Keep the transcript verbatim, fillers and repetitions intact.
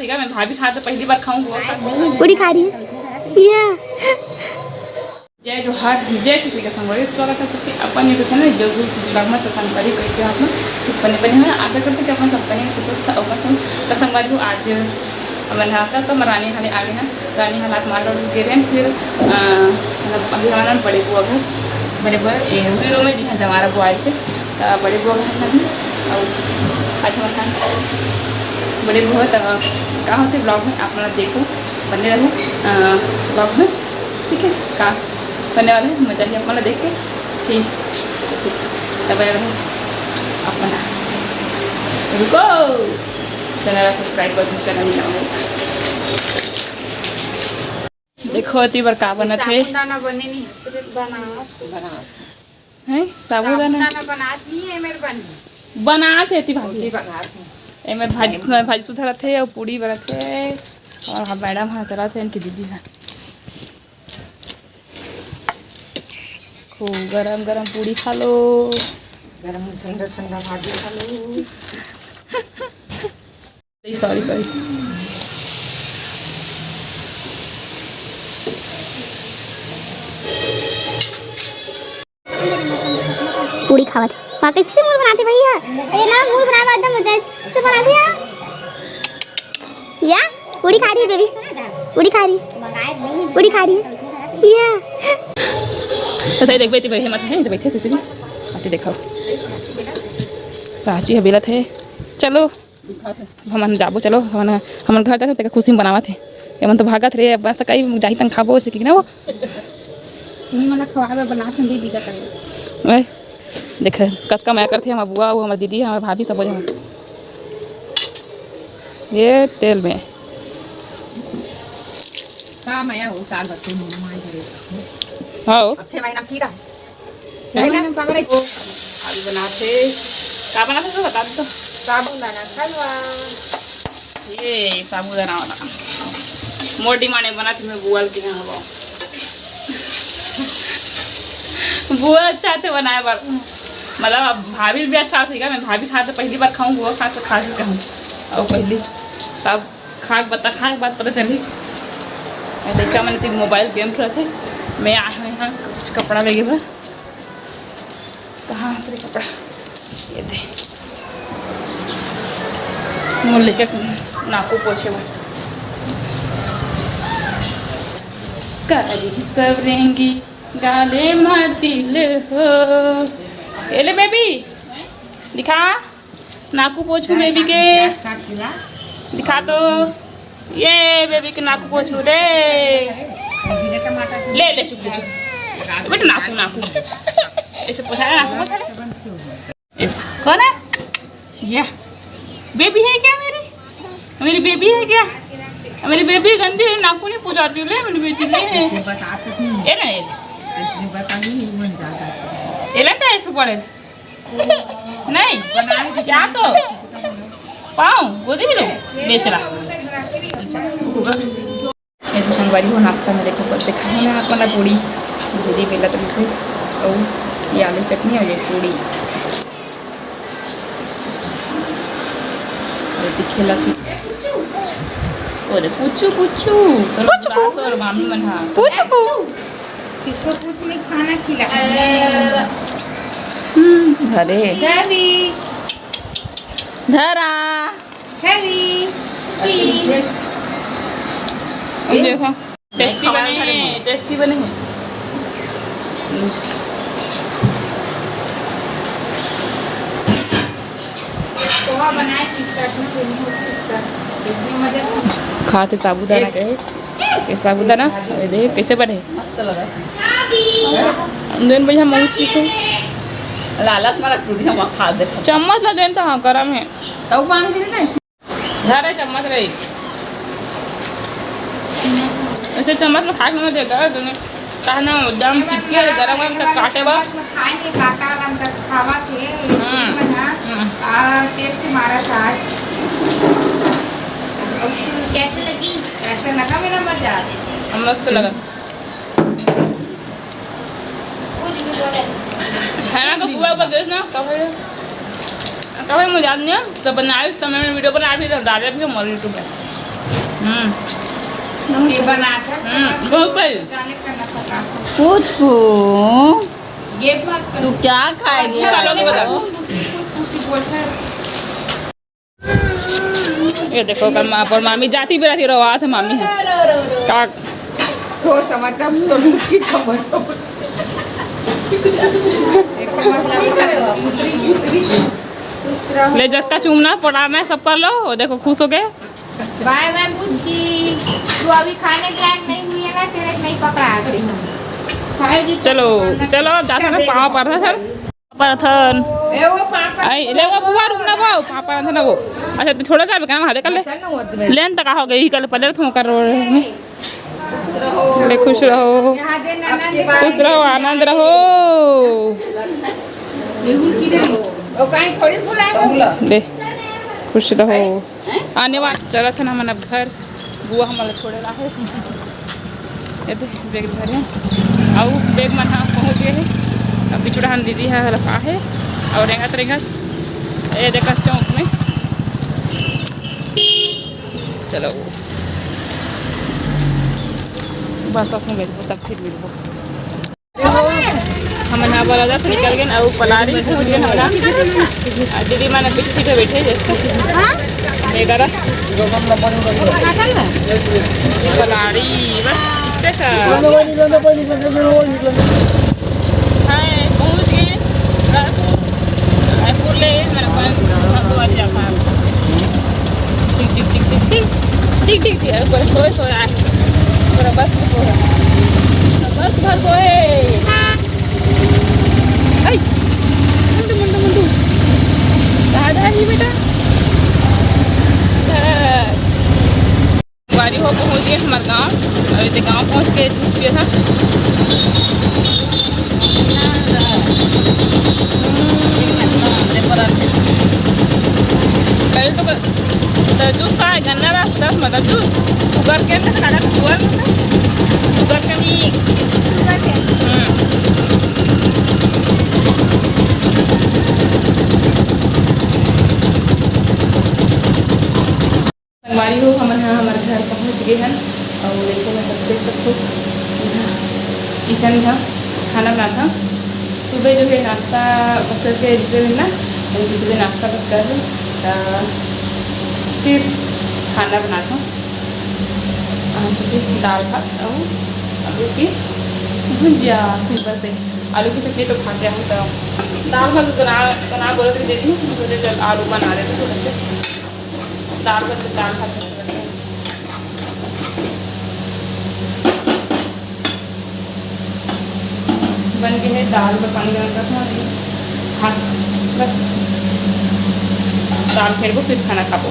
ठीक है, मैं भाभी खात तो पहली बार खाऊं, वो खा सकता। पूरी खा रही है। या। जय जोहार, जय छत्तीसगढ़ संगवारी, स्वागत है सबके अपन YouTube channel Jogu CG blog में। तो संगवारी, कैसे हो आप लोग? सब बने बने हो? आशा करते कि अपन सब बने, सब स्वस्थ और मस्त हो। तो संगवारी हो, आज हमन हा का तो रानी हाले आ गए हैं, रानी हालात मार डाल के रहे हैं, फिर अ, मतलब अभी हमारा बड़े बुआ घर, बड़े बुआ ए, वीरो में जी हाँ जमारा बुआ से, तो बड़े बुआ घर नहीं, और अच्छा मतलब बड़े बुआ, तो का होते ब्लॉग में आप लोग देखो, बने रहो ब्लॉग में, ठीक है? का होने वाला है, मजा ही अपना देख के। ठीक, तब अपना रुको, चैनल सब्सक्राइब कर दो, चैनल नहीं आऊँगा। देखो, एती बर का बनत हे। साबूदाना बने नहीं, सिर्फ बनावत। हैं? साबूदाना? साबूदाना बनात नहीं है, मेरे बन। बनात हे एती भाभी। रोटी बनात है। ए मेरे भाजी, भाजी सुधरत हे और पूड़ी बनत हे। और हाँ, मैडम हाँ करत हे, इनकी दीदी हाँ। खूब गरम गरम पूड़ी खा लो। गरम ठंडा ठंडा भाजी खा लो। Sorry, sorry. पूड़ी खावत। वाह, कैसे मूड़ बनाते भैया? ये ना मूड़ बनाए बाद एकदम मजा से बनाते हैं। या पूड़ी खा रही है बेबी, पूड़ी खा रही, पूड़ी खा रही है। या तो सही देखबे, इतने बैठे मत हैं, इधर बैठे सीसी भी। आते देखो, रांची हबीलत है। चलो, हमन जाबो, चलो, हमन, हमन घर जाते, तेकर खुशी में बनावत हे। हमन तो भागत रे, बस तक आई जाही तन खाबो, ऐसे कि ना वो। नहीं, मतलब, खवाबे बना के दे दीदा करे। ओए, देख, कतका मया करथे हमर बुआ, वो हमर दीदी, हमर भाभी, सब हो जाए। ये तेल में। का मया हो, साग बच्चे मुंह में धरे। हाँ। अच्छे महीना फिर आ। चलो, अभी बनाते, का बनाते तो बता दो। साबूदाना का हलवा। ये साबूदाना वाला। मोर डिमांड है, बनाते मैं बुआल के यहाँ हलवा। बुआ अच्छा थे बनाए बर। मतलब, अब भाभी भी अच्छा होती है, मैं भाभी खा तो पहली बार खाऊँ, बुआ खा से खा चुका हूँ। और पहली, तब खा के बता, खा के बाद पता चली। और देखा, मैंने तीन मोबाइल गेम खेलत हे। मैं आए हुए यहाँ कुछ कपड़ा लेगे बर। कहाँ से कपड़ा? ये दे। मोर लेके नाकू पोछे बर। करी सब रेंगी गाले मा तिल हो। ए ले बेबी, दिखा। नाकू पोछू बेबी के। दिखा तो। ये बेबी के नाकू पोछू रे। ले, ले, चुप, ले, चुप। बेटा, नाकू, नाकू। ऐसे पोछा है, नाकू पोछा है। कौन है? ये बेबी है क्या मेरी? मेरी बेबी है क्या? मेरी बेबी गंदी है, नाकू नहीं पोछाती, ले, मेरी बेटी ले। ये ना, ये। ये ना, तो ऐसे पड़े। नहीं, क्या तो? पाऊँ? गोदी में लो। ले चला। ले चला। ये तो संगवारी हो, नाश्ता में देखो, कब देखा है ना आप वाला पूड़ी। पूड़ी बेला तो इसे, और ये आलू चटनी और ये पूड़ी। ये दिखेला कि, अरे पुचू, पुचू, तोर पुचू। बाप और मामी मन हा। पुचू। किसको कुछ नहीं खाना खिला। हम्म, धरे। धरा। ये देखो, टेस्टी बने हैं, टेस्टी बने हैं। पोहा बनाए किस तरह से, इसमें मजा। खाते साबूदाना के। ये साबूदाना, ये देख कैसे बने। मस्त लगा। देन भैया, मऊ चीखो। लालच मारा टूटी, हम खा दे। चम्मच ला देन तो, हाँ, गरम है। तब मांग के दे। धरे चम्मच रही। ऐसे चम्मच में खा के मत देगा, दुनिया। काहे ना, एकदम चिपके है, गरम गरम सब काटे बा। खाए के काटा वाला अंदर खावा के, हम्म। इसमें ना, हम्म। आ, टेस्ट मारा था आज। कैसे लगी? कैसे लगा मेरा मजा? मस्त लगा। है ना, तो बुआ, बुआ गए ना, कब है? कब है, मुझे याद नहीं है। तो बनाए, तो मैं वीडियो बना भी, तो डाले भी हमारे YouTube पे। हम्म। ये बना के हम्म, बहुत सही। कुछ को। ये बात कर। तू क्या खाएगी? अच्छा, लोग ये बता। ये देखो, कल माँ पर मामी जाती भी रहती, रोवात है मामी है। का तो समझ, अब तो उसकी खबर तो ले, जत्ता चूमना पड़ाना है, सब कर लो। वो देखो, खुश हो गए। बाय बाय पूछ की, तू अभी खाने के लायक नहीं हुई है ना, तेरे को नहीं पकड़ा आती। चलो, चलो, अब जाता ना, पाँव पर था सर। परथन। ए, वो पापा आई, ले वो बुआ, रुक ना वो, पापा रंधन वो। अच्छा, तू छोड़ा जाबे का, वहाँ देख ले। चल ना, वो तो ले। लेन तक हो गई, कल पहले तो कर रो रहे हैं। ले, खुश रहो। खुश रहो, आनंद रहो। वो कहीं थोड़ी भुलाए। ले, खुश रहो। आने वाला चलत है ना, मन अब घर बुआ हमन ला छोड़े ला हे। ये दे, बैग धरे हन। अउ बैग मन ह पहुँच गए हे। अब बिछुड़ा हन दीदी ह रखा हे। अउ रेंगत रेंगत ये देखत चौक में। चलो। बस, बस में बैठबो, तब फिर मिलबो। हमन ह बरौदा से निकल गेन अउ पलारी पहुंच गेन हमन ह। आ, दीदी मन पीछे सीधे बैठे जस्ट। हाँ? ये करा। ये पलारी, बस स्टेशन। हाय, पहुंच गेन रायपुर। रायपुर ले, मेरा पास हम तो आ जाता है। टिक, टिक, टिक, टिक, टिक। टिक, टिक, टिक। अरे, पूरा सोए, सोए आए। पूरा बस में सोए। पूरा बस भर सोए। आई। मुंडू, मुंडू, मुंडू। कहाँ जा रही बेटा? हाँ। संगवारी हो, पहुंच गए हमारे गांव। अउ एदे गांव पहुंच के जूस पिए था। कल तो क-, तो जूस का है, गन्ना रस, रस मतलब जूस। शुगर के अंदर का, शुगर के अंदर? शुगर के नहीं। शुगर के। हम्म। संगवारी हो, हमन ह हमर घर पहुंच गे हन। अउ देखो, मैं सब देख सकथो, इहाँ किचन में खाना बनात हन। सुबह जो है नाश्ता बस करके निकले हन ना, यानी कि सुबह नाश्ता बस कर हन, त फिर खाना बनात हन। हाँ, तो फिर दाल भात अउ आलू की भुंजिया, सिंपल से। आलू की चटनी तो खा के आहूँ, त दाल भात बना, बना बोले तो दे दी, सोचे चल आलू बना देते थोड़ा से। दाल भात, दाल भात बन गए है। दाल में पानी डाल रखना है, भात बस। दाल फेर को फिर खाना खाबो।